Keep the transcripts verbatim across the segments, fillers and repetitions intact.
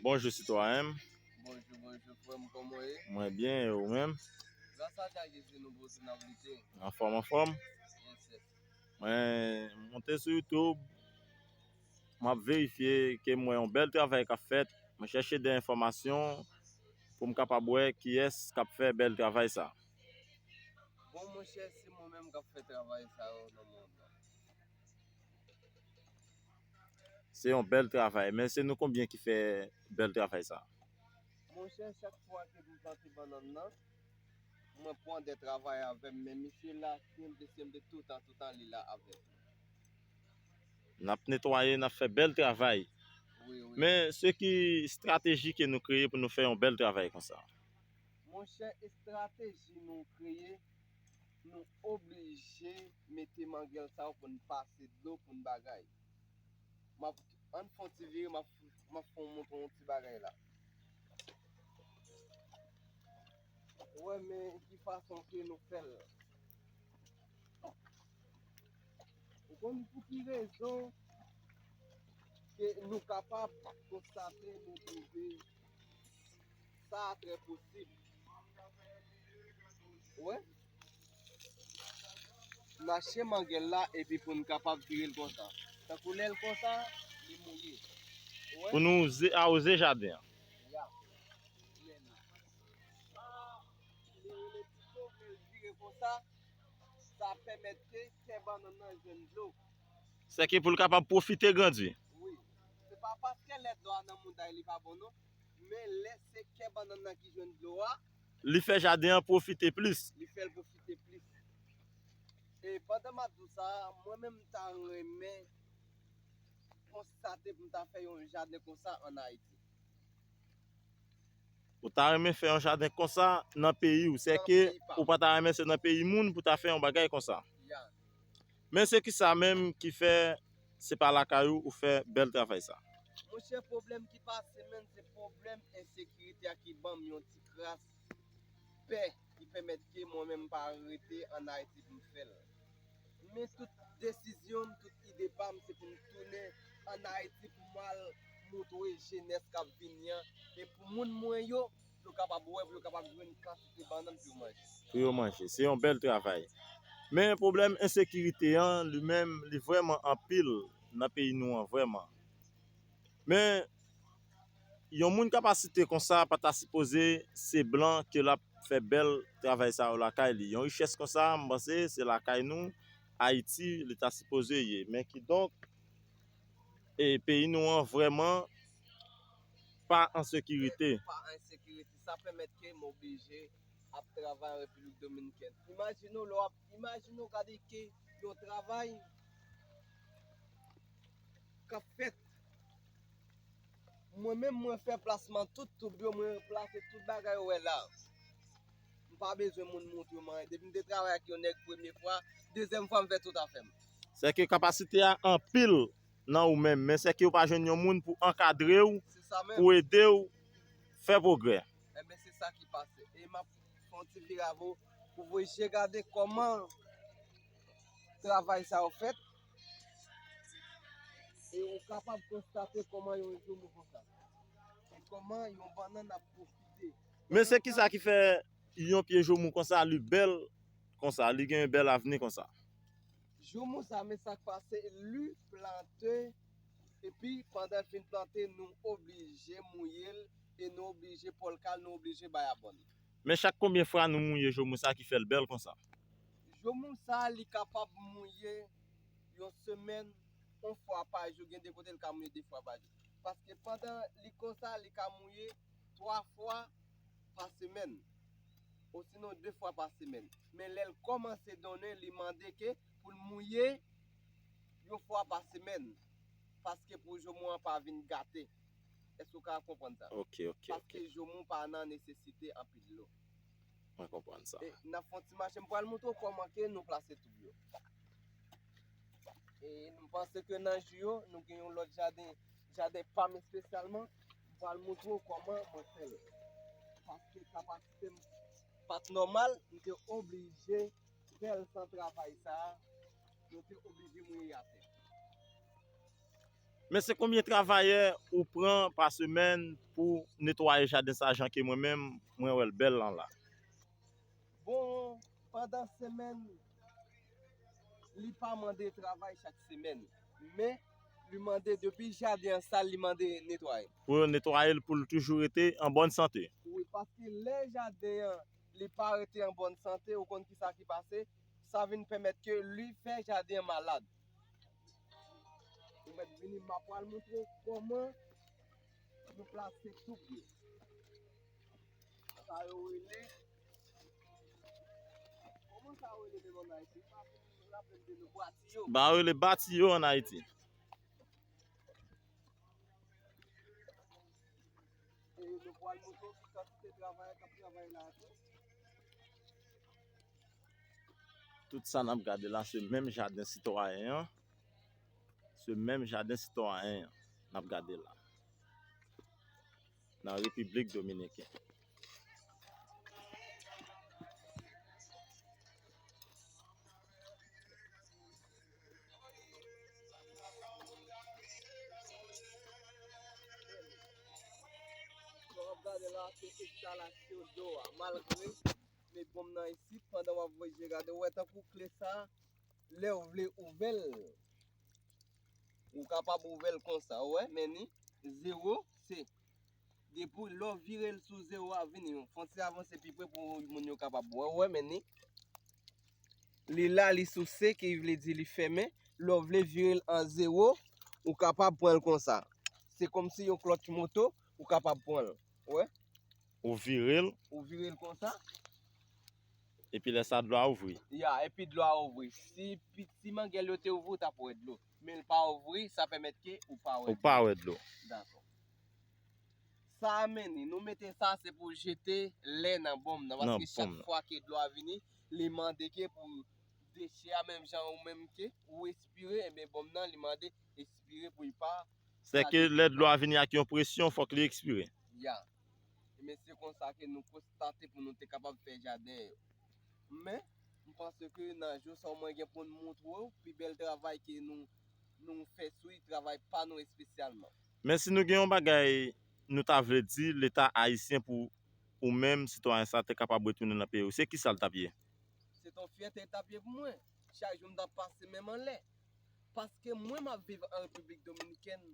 Bonjou sitwayen m. Bonjou, bonjou frè m, kòman w ye? Mwen byen, e ou menm? Gras a Dye, Jezi nou poze n ap lite. Anfòm, anfòm. Yes, yes. Mwen monte sou YouTube, m ap verifye ke m wè yon bèl travay k ap fèt. Mwen chèche de enfòmasyon pou m kapab wè kiyès k ap fè bèl travay sa. Bon, monchè, se mwen menm k ap fè travay sa yo nan mond lan. Se yon bèl travay, men se nou konbyen ki fè bèl travay sa? Monchè, chak fwa ke m plante bannann nan, mwen pran de travay avè m, men misye la, si m te, si m te toutan, toutan, li la avè m. N ap netwaye, n ap fè bèl travay. Wi, wi. Men se ki estrateji ke nou kreye pou nou fè yon bèl travay konsa? Monchè, estrateji nou kreye, nou oblije mete manguèl sa yo pou n pase dlo, pou n bagay. M ap, ann fè yon ti vire, m ap, m ap fè w montre yon ti bagay la. Ou wè, men ki fason ke nou fè l. Ou konn pou ki rezon ke nou kapab konstate, nou twouve sa trè posib. Ou wè? N achte manguèl la epi pou n kapab vire l konsa. Tankou lè l konsa, li mouye. Ou wè? Pou nou ze- awoze jaden an. Ya. Li rele pito, men l vire konsa, sa pèmèt ke kè bannann nan jwenn dlo. Sèke pou l kapab pwofite grandi. Wi. Se pa paske lè dlo a nan mouda li pa bon non, men lè se kè bannann nan ki jwenn dlo a, Li fè jaden an pwofite plis. Li fè l pwofite plis. E pandan m ap di w sa, mwen menm m ta renmen konstate pou m ta fè yon jaden konsa ann Ayiti. Ou ta renmen fè yon jaden konsa nan peyi w, sèke Nan peyi pa. Ou pa ta renmen se nan peyi moun pou ta fè yon bagay konsa. Ya. Men se kisa menm ki fè se pa lakay ou ou fè bèl travay sa? Monchè, pwoblèm ki pase menm, se pwoblèm ensekirite a ki ban m yon ti kras pè ki pèmèt ke mwen menm m pa rete ann Ayiti pou m fè l. Men tout desizyon m, tout ide pa m, se pou m tounen ann Ayiti pou m al montre jenès k ap vini an, e pou moun mwen yo, pou yo kapab wè, pou yo kapab jwenn kantite bannann pou yo manje. Pou yo manje. Se yon bèl travay. Men pwoblèm ensekirite an, li menm, li vrèman anpil nan peyi nou an, vrèman. Men yon moun kapasite konsa pa ta sipoze se blan ke l ap fè bèl travay sa yo lakay li. Yon richès konsa, m panse se lakay nou, Ayiti, li ta sipoze ye. Men kidonk, e peyi nou an vrèman pa an sekirite. Pa an sekirite. Sa pèmèt ke m oblije ap travay an Repiblik Dominikèn. Imajine w, lè w ap, imajine w gade ke yon travay k ap fèt. Mwen menm, mwen fè plasman tout toub yo, mwen plase tout bagay ou wè la. M pa bezwen moun montre m anyen. Depi m te travay ak yon nèg premye fwa, dezyèm fwa m fè tout afè m. Sèke kapasite a anpil nan ou menm, men sèke ou pa jwenn yon moun pou ankadre w, Se sa menm. Pou ede w fè pwogrè. Enben, se sa ki pase. E m ap fè yon ti vire avè w pou voye je gade kòman travay sa yo fèt. E ou kapab konstate kòman yon joumou konsa. E kòman yon bannann ap pwofite. Men se kisa ki fè yon pye joumou konsa, li bèl konsa, li gen yon bèl avni konsa? Joumou sa, men sa k pase, li plante, epi pandan l fin plante, nou oblije mouye l, e nou oblije pòl kal, nou oblije bay abòn. Men chak konbyen fwa nou mouye joumou sa ki fè l bèl konsa? Joumou sa, li kapab mouye yon semèn, yon fwa pa jou, gen de kote l ka mouye de fwa pa jou. Paske pandan li konsa, li ka mouye twa fwa pa semèn, osinon de fwa pa semèn. Men lè l kòmanse donnen, li mande ke pou l mouye yon fwa pa semèn, paske pou joumou an pa vin gate. Èske w ka konprann sa? Ok, ok, ok. Paske joumou pa nan nesesite anpil dlo. Mwen konprann sa. E n ap fè yon ti mache, m pral montre w kòman ke nou plase toub yo. E m panse ke nan jou yo, nou gen yon lòt jaden, jaden pa m espesyalman. M pral montre w kòman mwen fè l. Paske kapasite m pa t nòmal, m te oblije fè l san travay sa a. Mwen te oblije mouye atè. Men se konbyen travayè ou pran pa semèn pou netwaye jaden sa, jan ke mwen menm, mwen wè l bèl lan la? Bon, pandan semèn, li pa mande travay chak semèn. Men, li mande depi jaden an sal, li mande netwaye. Pou yo netwaye l, pou l toujou rete an bòn sante. Wi, paske lè jaden an, li pa rete an bòn sante, ou konn ki sa ki pase, sa vin pèmèt ke li fè jaden an malad. Ou mèt vini, m ap pral montre w kòman nou plase toub yo. Sa yo rele, kòman sa yo rele menm an Ayiti? M pa konn raple m de non, batiyo. Ba yo rele batiyo an Ayiti. E nou pral montre w ki kantite travayè k ap travay la a tou. Tout sa n ap gade la, se menm jaden sitwayen an. Se menm jaden sitwayen an n ap gade la. Nan Repiblik Dominiken. Sa w ap gade la, se enstalasyon dlo a. Malgre met bonm nan isit, pandan w ap voye je gade, ou wè tankou kle sa, lè w vle ouvè l, ou kapab ouvè l konsa, ou wè, men ni zewo, se depi lè w vire l sou zewo a, vini, fon ti avanse pi pre pou moun yo kapab wè, ou wè, men ni, li la, li sou se, ki vle di li fèmen, lè w vle vire l an zewo, ou kapab pran l konsa. Se kòmsi yon klòtch moto, ou kapab pran l, ou wè. Ou vire l. Ou vire l konsa. Epi lè sa dlo a ouvri. Ya, epi dlo a ouvri. Si piti manguèl yo te ouvri, ou t ap wè dlo. Men l pa ouvri, sa pèmèt ke ou pa wè dlo. Ou pa wè dlo. Dakò. Sa a men ni, nou mete sa se pou jete lè nan bonm nan. Paske chak fwa ke dlo a vini, li mande ke pou dechè a menm jan ou menm ke ou espire, enben bonm nan li mande espire pou li pa. Sèke lè dlo a vini ak yon presyon, fòk li ekspire. Ya. Ebyen se konsa ke nou konstate pou nou te kapab fè jaden yo. Men, m panse ke nan jou sa mwen gen pou n montre w pi bèl travay ke nou, nou fè sou li, travay pa nou espesyalman. Men si nou gen yon bagay nou ta vle di Leta ayisyen pou ou menm, sitwayen sa, te kapab retounen nan peyi w, se kisa l t ap ye? Se t on fyète l t ap ye pou mwen. Chak jou m t ap pase men m anlè. Paske mwen m ap viv an Repiblik Dominikèn,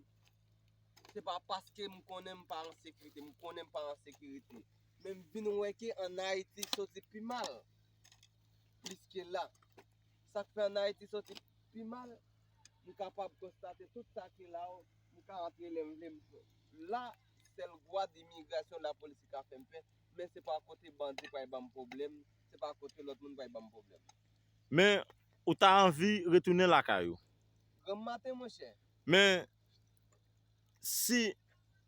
se pa paske m konnen m pa an sekirite, m konnen m pa an sekirite. Men m vin wè ke an Ayiti soti pi mal plis ke la. Sa k fè an Ayiti soti pi mal, m kapab konstate tout sa ki la yo, m ka antre lè m vle. M la, sèl gwad imigrasyon lapolis ki ka fè m pè, men se pa kote bandi pral ban m pwoblèm, se pa kote lòt moun pral ban m pwoblèm. Men, ou ta anvi retounen lakay ou? Granm maten, monchè. Men, si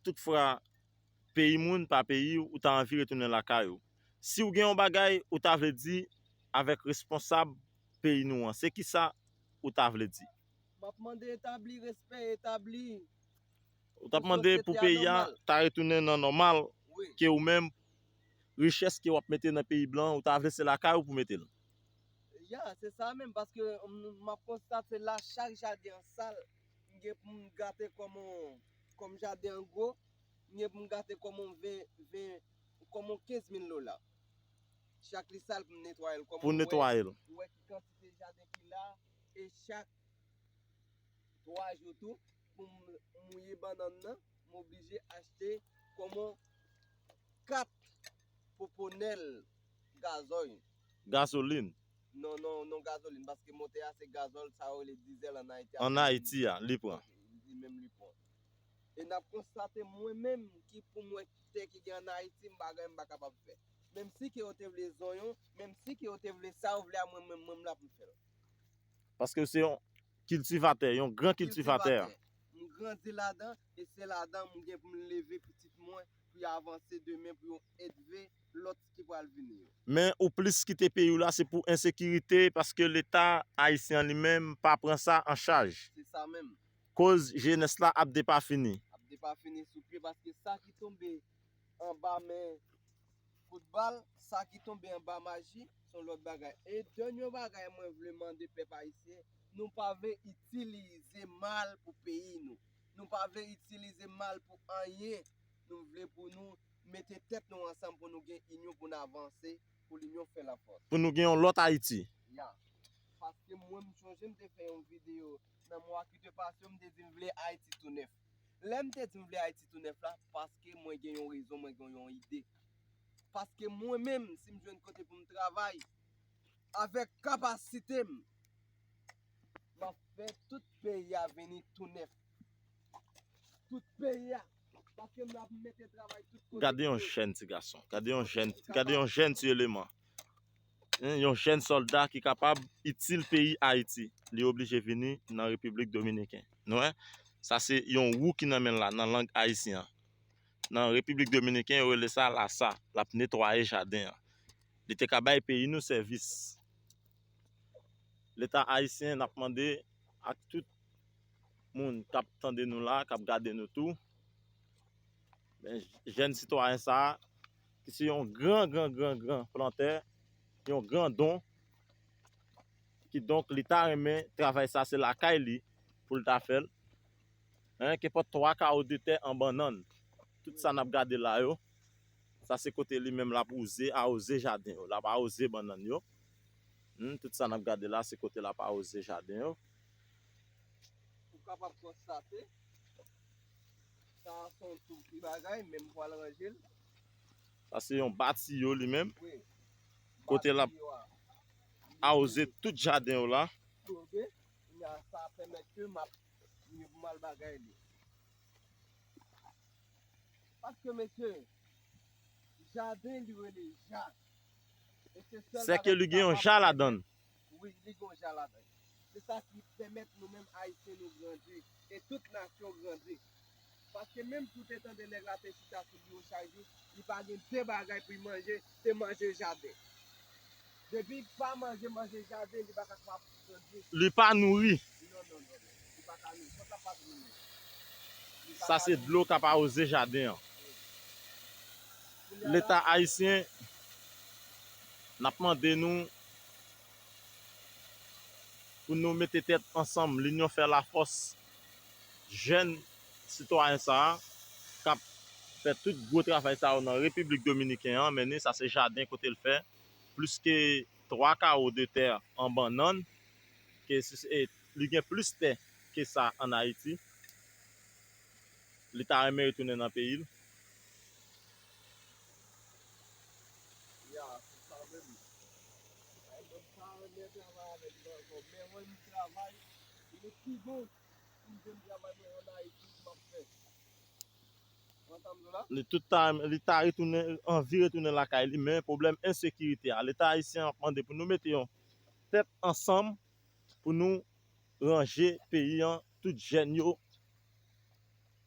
toutfwa peyi moun pa peyi w, ou ta anvi retounen lakay ou, si w gen yon bagay ou ta vle di avèk responsab peyi nou an, se kisa ou ta vle di? M ap mande etabli respè, etabli. Ou t ap mande pou peyi a ta retounen nan nòmal, ke ou menm, richès ke w ap mete nan peyi blan, ou ta vle se lakay ou pou mete l? Ya, se sa menm, paske m ap konstate la, chak jaden an sal, m gen pou m gate kòman, kòm jaden an gwo, m gen pou m gate kòman ven, ven, kòman kenz mil dola. Chak li sal pou m netwaye l, kòman. Pou netwaye l. Ou wè ki kantite jaden ki la, e chak twa jou tou, pou m mouye bannann nan, m oblije achte kòman kat poponèl gazòy. Gazolin. Non, non, non gazolin, paske motè a se gazòl, sa yo rele dizèl an Ayiti a. An Ayiti a, li pran. Li menm li pran. E n ap konstate mwen menm ki pou m wè tè ki gen an Ayiti, m pa gen, m pa kapab fè. Menm si ke yo te vle zonyon, menm si ke yo te vle sa yo vle a, mwen menm, mwen m la pou m fè l. Paske w se yon kiltivatè, yon gran kiltivatè. M grandi ladan, e se ladan m gen pou m leve pitit mwen, pou y avanse demen, pou yo edve lòt ki pral vini yo. Men ou plis kite peyi w la, se pou ensekirite, paske Leta ayisyen an li menm pa pran sa an chaj. Se sa menm. Koz jenès la ap depafini. Ap depafini sou pye, paske sa ki tonbe anba men kout bal, sa ki tonbe anba maji, se yon lòt bagay. E dènye bagay mwen vle mande pèp ayisyen, nou pa vle itilize mal pou peyi nou. Nou pa vle itilize mal pou anyen. Nou vle pou nou mete tèt nou ansanm pou nou gen inyon, pou n avanse, pou linyon fè lafòs. Pou nou gen yon lòt Ayiti. Ya. Paske mwen, m sonje m te fè yon videyo nan mwa ki te pase, m te di m vle Ayiti tou nèf. Lè m te di m vle Ayiti tou nèf la, paske mwen gen yon rezon, mwen gen yon ide. Paske mwen menm, si m jwenn kote pou m travay, avèk kapasite m, m ap fè tout peyi a vini tou nèf. Tout peyi a. Paske m ap mete travay tout kote. Gade yon jèn ti gason, gade yon jèn, gade yon jèn ti eleman. Yon jèn sòlda ki kapab itil peyi Ayiti. Li oblije vini nan Repiblik Dominiken. Nou wè? Sa se yon wou ki nan men l la, nan lang ayisyen an. Nan Repiblik Dominiken, yo rele sa lasa. L ap netwaye jaden an. Li te ka bay peyi nou sèvis. Leta ayisyen, n ap mande ak tout moun k ap tande nou la, k ap gade nou tou, men jèn sitwayen sa a, ki se yon gran, gran, gran, gran plantè, yon gran don, kidonk li ta renmen travay sa, se lakay li pou l ta fè l. Hein, kenpòt twa kawo de tè an bannann. Tout sa n ap gade la yo, sa se kote li menm l ap wouze, awoze jaden yo, l ap awoze bannann yo. Hmm, tout sa n ap gade la, se kote l ap awoze jaden yo. Ou kapab konstate, sa a se yon tou ti bagay, men m pral ranje l. Sa se yon batiyo li menm, Wi. Kote l ap Batiyo a. Awoze tout jaden yo la. Tonbe, kounye a sa pèmèt ke m ap vini pou m al bagay li. Paske, mesye, jaden li rele ja. E se sèl Sè ke bagay li ki gen yon kapab ja ladan l. Wi, li gen yon ja ladan l. Se sa ki pèmèt nou menm Ayisyen nou grandi. E tout nasyon grandi. Paske menm si w te tande nèg la te chita sou biwo chak jou, li pa gen de bagay pou l manje, se manje jaden. Depi l pa manje, manje jaden, li pa ka kapab grandi. Li pa nouri. Non, non, non, non. Li pa ka nouri. Kont la pa nouri. Li pa Sa ka se nouri. Dlo k ap awoze jaden an. Kounye a la, Leta ayisyen, n ap mande nou pou nou mete tèt ansanm, linyon fè lafòs. Jèn sitwayen sa a k ap fè tout gwo travay sa yo nan Repiblik Dominiken an, men ni sa se jaden kote l fè plis ke twa kawo de tè an bannann, ke si, e, li gen plis tè ke sa ann Ayiti. Li ta renmen retounen nan peyi l. Ya, se sa menm. Ay, mwen pa renmen travay avèk yo ankò. Men mwen, m travay, li pi bon pou m jwenn travay mwen ann Ayiti, m ap fè. Ou konprann sa m di w la? Li tout ta, li ta retounen, anvi retounen lakay li, men pwoblèm ensekirite a. Leta ayisyen ap mande pou nou mete yon tèt ansanm pou nou ranje peyi an, tout jèn yo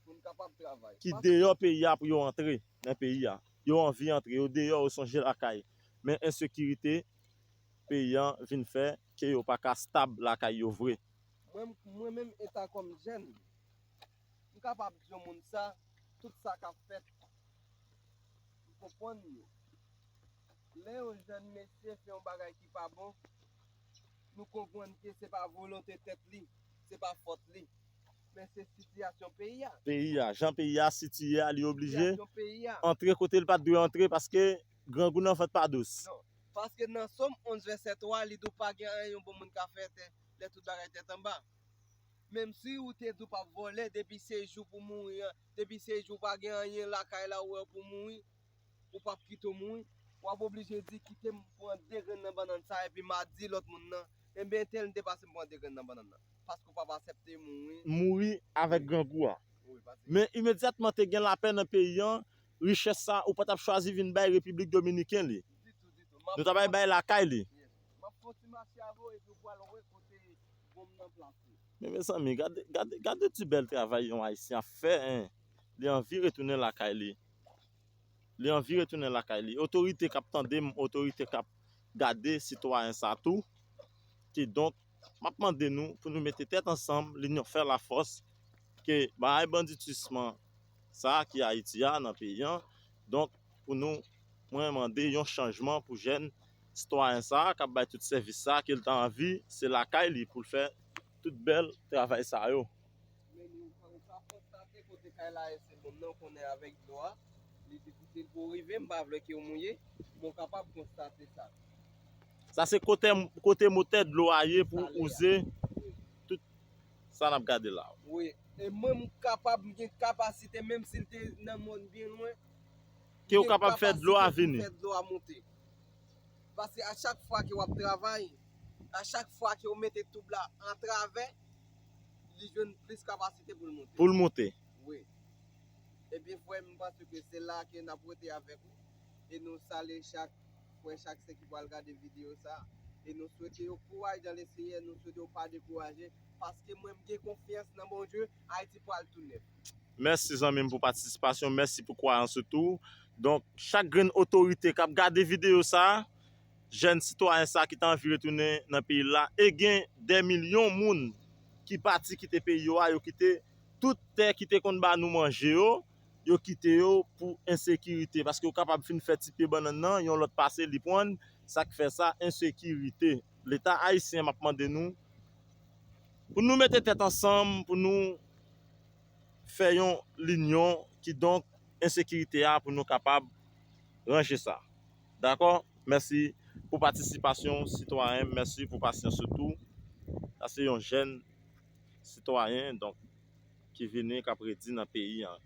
Pou n kapab travay. Ki deyò peyi a pou yo antre nan peyi a. Yo anvi antre, yo deyò, yo sonje lakay. Men ensekirite peyi an vin fè ke yo pa ka stab lakay yo vre. Mwen, mwen menm eta kòm jèn, m kapab di yon moun sa, tout sa k ap fèt, m konprann yo. Lè yon jèn mesye fè yon bagay ki pa bon, nou konprann ke se pa volonte tèt li, se pa fòt li. Men se sitiyasyon peyi a. Peyi a, jan peyi a sitiye a, li oblije Sitiyasyon peyi a. Antre kote l pa t dwe antre paske grangou nan vant pa dous. Non. Paske nan Sòm onz vèsè twa, li di w pa gen anyen yon bon moun ka fè tè, lè tout bagay tèt anba. Menm si ou te di w p ap vòlè, depi se jou pou mouri an, depi se jou pa gen anyen lakay la ou wè pou mouri, ou p ap kite w mouri, w ap oblije di kite m pran de grenn nan bannann sa epi m a di lòt moun nan, enben entèl m te pase m pran de grenn nan bannann nan. Paske w p ap aksepte mouri. Mouri avèk grangou a. Wi, paske Men imedyatman te gen lapè nan peyi an, richès sa ou pa t ap chwazi vin bay Repiblik Dominiken li. Ditou, ditou. M ap Nou ta bay bay lakay li. Yes. M ap fè yon ti mache avè w epi w pral wè kote gonm nan plase. Men mezanmi, gade, gade, gade ti bèl travay yon Ayisyen ap fè, en. Li anvi retounen lakay li. Li anvi retounen lakay li. Otorite k ap tande m, otorite k ap gade sitwayen sa tou. Kidonk, m ap mande nou pou nou mete tèt ansanm, linyon fè lafòs, ke bagay banditisman sa ki Ayiti a nan peyi an. Donk, pou nou, mwen mande yon chanjman pou jèn sitwayen sa k ap bay tout sèvis sa, ke l ta anvi, se lakay li pou l fè tout bèl travay sa yo. Men nou, nou ka fè Kay la, e se moun nan konnen avèk dlo a, li difisil pou w rive, m pa vle ke w mouye, men w kapab konstate sa. Sa se kote, kote motè dlo a ye pou Sale a. Ouze Wi. Tout sa n ap gade la. Wi. E mwen, m kapab, m gen kapasite, menm si l te nan mòn byen lwen, Ke w kapab fè dlo a vini. Fè dlo a monte. Paske a chak fwa ke w ap travay, a chak fwa ke w mete toub la antravè, li jwenn plis kapasite pou l monte. Pou l monte. Wi. Ebyen, frè m, m panse ke se la ke n ap rete avèk ou. E nou salye chak frè, chak sè ki pral gade videyo sa. E nou swete yo kouraj dans le Seigneur, nou swete yo pa dekouraje. Paske mwen, m gen konfyans nan Bondye, Ayiti pral tou nèf. Mèsi zanmi m pou patisipasyon, mèsi pou kwayans ou tou. Donk, chak grenn otorite k ap gade videyo sa, jèn sitwayen sa ki ta anvi retounen nan peyi l la, e gen dè milyon moun ki pati kite peyi yo a, yo kite tout tè ki te konn ba nou manje yo, yo kite yo pou ensekirite. Paske yo kapab fin fè ti pye bannann nan, yon lòt pase li prann, sa k fè sa, ensekirite. Leta ayisyen, m ap mande nou, pou nou mete tèt ansanm, pou nou fè yon linyon, kidonk ensekirite a, pou nou kapab ranje sa. Dakò? Mèsi pou patisipasyon sitwayen, mèsi pou pasyans ou tou. Sa se yon jèn sitwayen, donk, ki vini, k ap redi nan peyi an.